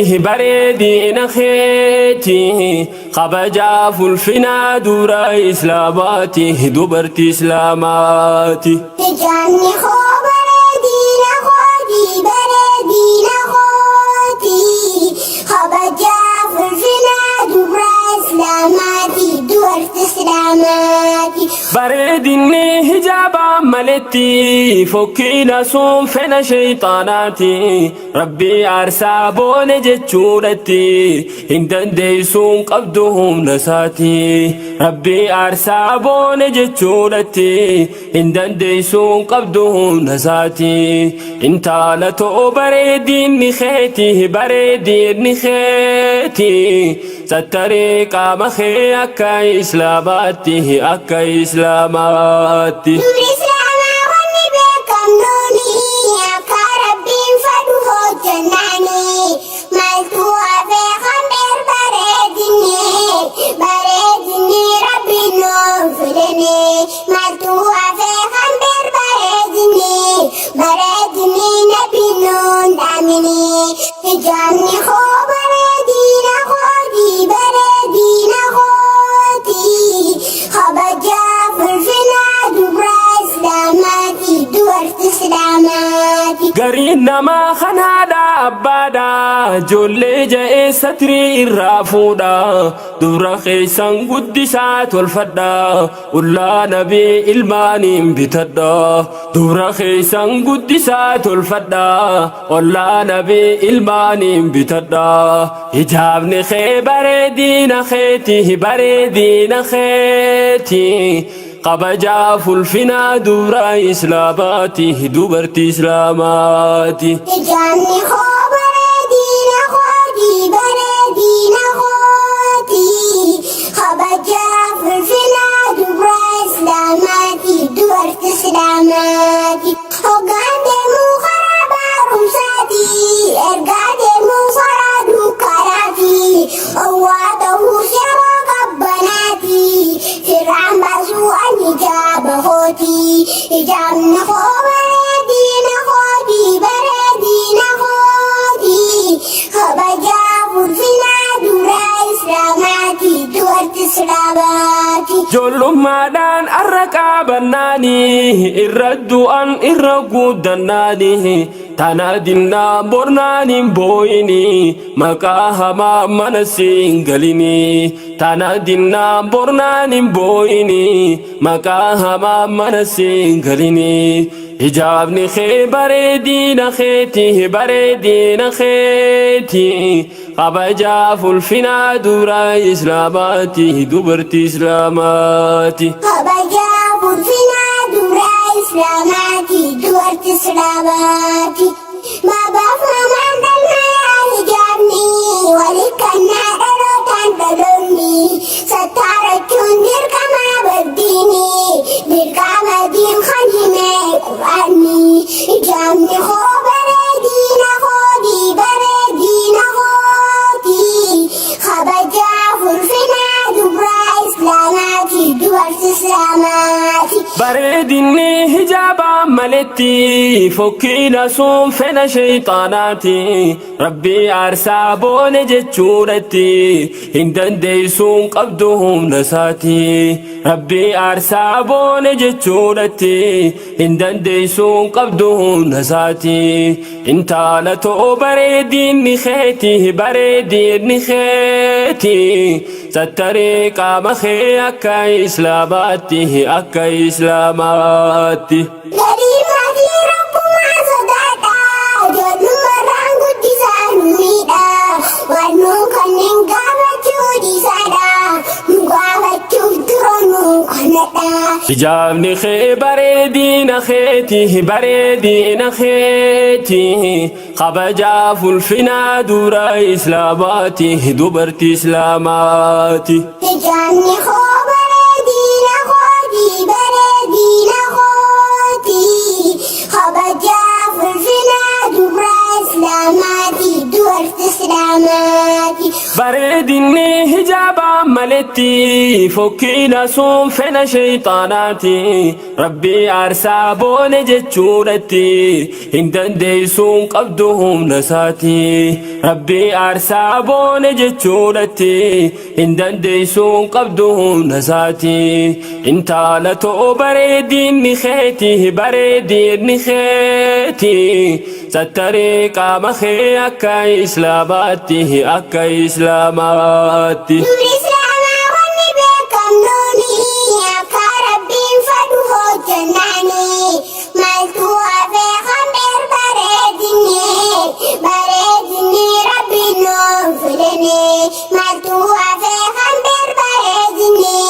Bareedina keeti kabajaaf ulfinaa dura islaamaati dubartii islaamaati. Hijaabni koo bareedina kooti bareedina kooti kabajaaf ulfinaa dubra islaamaati dubartii islaamaati. Bareedinni hijaabaa maletti fokkiina sun fedha shayxaanaati. Rabbii aarsaa boone jechuudhatti hin dandeessuun qabdu humna isaati. Rabbii aarsaa boone jechuudhatti hin dandeessuun qabdu humna isaati. Intala too bareedinni keeti bareedinni keeti. Sattaree qaama kee akka islaamaatti akka islaamaatti. Dubri islaamaa wanni beekamnuuni akka rabbiin fedhu hojjennaani maaltu hafee kan beer bareedinni bareedinni rabbiin nuun fidini maaltu hafee kan beer bareedinni bareedinni nabiin nuun dhaamini hijaabni koo bareedina kooti bareedina kooti kabajaaf ulfinaa dubra islaamaati dubartii islaamaati. Gariin namaa kan haadha abbaadha ijoollee ja'ee satrii irraa fuudha dubra keessan guddisaa tolfadha ullaa nabii ilmaaniin bitadha dubra keessan guddisaa tolfadha ollaa nabii ilmaaniin bitadha hijaabni kee bareedina keeti bareedina keeti. Kabajaaf ulfinaa dubra islaamaati dubartii islaamaati. Hijaabni koo bareedina kooti bareedina kooti kabajaaf ulfinaa dubra islaamaati dubartii islaamaati. Hoggaan deemuu karaa barumsaati ergaa deemuu karaa dukkanaati owwaa ta'uus yeroo qabbanaati firraan baasuu ani hijaaba kooti hijaabni koo bareedina kooti bareedina kooti kabajaaf ulfinaa dubra islaamaati dubartii islaamaati. Ijoollummaadhaan arra qaabannaanii irra du'an irra guddannaanii tana dinnaa bornaan hin booyinii maqaa hamaa mana siin galinii tana dinnaa bornaan hin booyinii maqaa hamaa mana siin galinii. Hijaabni kee bareedina keeti bareedina keeti kabajaaf ulfinaa dura islaamaati dubartii islaamaati. Kabajaaf ulfinaa dubra islaamaati dubartii islaamaati. Babaaf mamaan dhalmayaa hijaabni walikkannaa dhalootaan dhaloonni sattaarachuun dirqama baddiini dirqama diin kan hime quraanni hijaabni koo bareedina kooti bareedina kooti kabajaaf ulfinaa dubra islaamaati dubartii islaamaati. Bareedinni hijaabaa maletti fokkiina sun fedha shayxaanaati. Rabbii aarsaa boone jechuudhatti hin dandeessuun qabdu humna isaati. Rabbii aarsaa boone jechuudhatti hin dandeessuun qabdu humna isaati. Intala too bareedinni keeti bareedinni keeti. Sattaree qaama kee akka islaamaatti akka islaamaatti. Gadii maatii rabbumaa sodaadha. Ijoollummaarraan guddisaa nu miidha. Waan nuun kanneen gaafachuu dhiisaadha. Nu gaafachuuf dura nu kanadha. Hijaabni kee bareedina keeti bareedina keeti kabajaaf ulfinaa dura islaamaati dubartii islaamaati. Hijaabni koo bareedina kooti bareedina kooti kabajaaf ulfinaa dubra islaamaati dubartii islaamaati. Bareedinni hijaabaa maletti fokkiina sun fedha shayxaanaati. Rabbii aarsaa boone jechuudhatti hin dandeessuun qabdu humna isaati. Rabbii aarsaa boone jechuudhatti hin dandeessuun qabdu humna isaati. Intala too bareedinni keeti, bareedinni keeti. Sattaree qaama kee akka Islaamaatti, akka Islaamaatti. Dubri Islaamaa wanni beekamnuuni akka Rabbiin fedhu hojjennaani. Maaltu hafee hambir bareedinni, bareedinni Rabbiin nuun fidini. Maaltu hafee hambir bareedinni,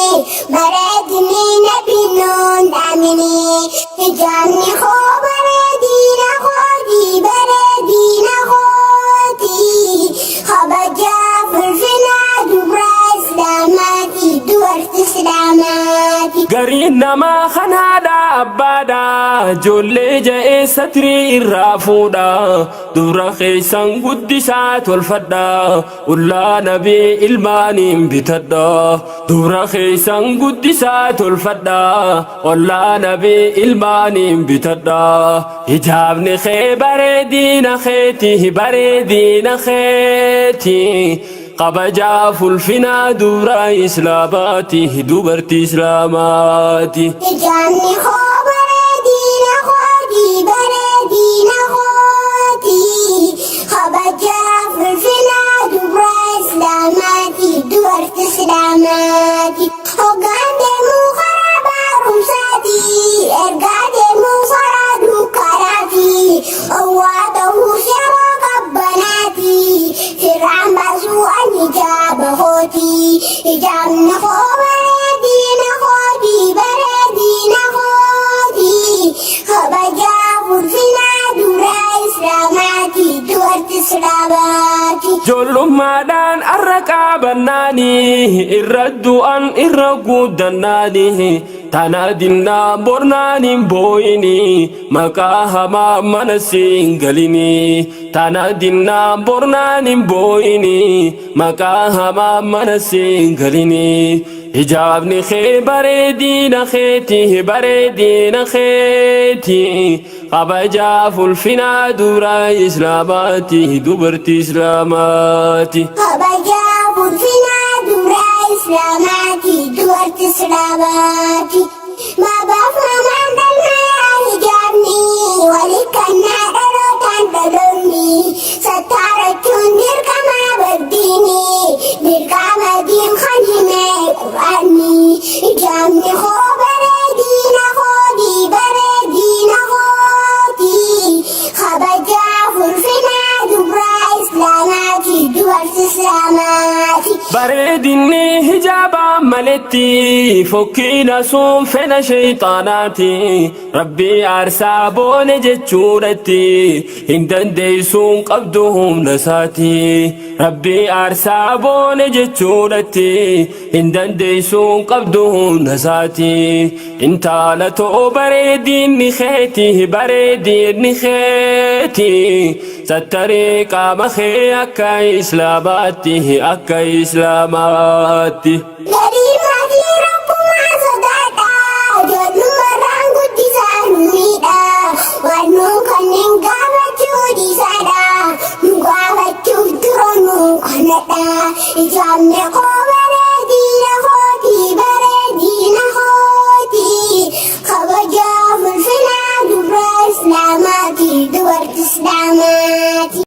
bareedinni Nabiin nuun dhaamini. Hijaabni koo bareedina kooti, bareedina kooti. Kabajaa ulfina dubra Islaamaati, dubartii Islaamaati. Gariin namaa kanaadha abbaadha, ijoollee ja'ee satrii irraa fuudha. Dubra keessan guddisaa tolfadha, ullaa nabii ilmaaniin bitadha. Dubra keessan guddisaa tolfadha, ollaa nabii ilmaaniin bitadha. Hijaabni kee bareedina keeti, bareedina keeti. Kabajaa ulfinaa dubra Islaamaati, dubartii Islaamaati. Hijaabni koo bareedina kooti, bareedina kooti. Kabajaa ulfina dubra Islaamaati, dubartii Islaamaati. Hoggaan deemuu karaa barumsaati, ergaa deemuu karaa dukkanaati. Owwaa ta'uus yeroo qabbanaati, firraan baasuu ani hijaaba kooti. Hijaabni koo bareedina kooti, bareedina kooti. Kabajaa ulfina dubra Islaamaati, dubartii Islaamaati. Ijoollummaadhaan arra qaabannaanii, irra du'an irra guddannaanii. Tana dinnaa bornaan hin boo'inii, maqaa hamaa mana siin galinii. Tana dinnaa bornaan hin boo'inii, maqaa hamaa mana siin galinii. Hijaabni kee bareedina keeti, bareedina keeti. Kabajaa ulfinaa dubra Islaamaati, dubartii Islaamaati. Kabajaa ulfina dubra Islaamaati, dubartii Islaamaati. Babaaf mamaan dhalmayaa hijaabni, walikkannaa dhalootaan dhaloonni. Sattaarachuun dirqama baddiini, dirqama diin kan hime Qur'aanni. Hijaabni koo bareedina kooti, bareedina kooti. Kabajaa ulfina dubra Islaamaati, dubartii Islaamaati. Bareedinni hijaabaa maletti fokkiina sun fedha shayxaanaati. Rabbii aarsaa boone jechuudhatti hin dandeessuun qabdu humna isaati. Rabbii aarsaa boone jechuudhatti hin dandeessuun qabdu humna isaati. Intala too bareedinni keeti, bareedinni keeti. Sattaree qaama kee akka Islaamaatti, akka Islaamaatti. Gadii maatii rabbumaa sodaadha. Ijoollummaarraan guddisaa nu miidha. Waan nuun kanneen gaafachuu dhiisaadha. Nu gaafachuuf dura nu kanadha. Hijaabni koo bareedina kooti, bareedina kooti. Kabajaa ulfina dubra Islaamaati, dubartii Islaamaati.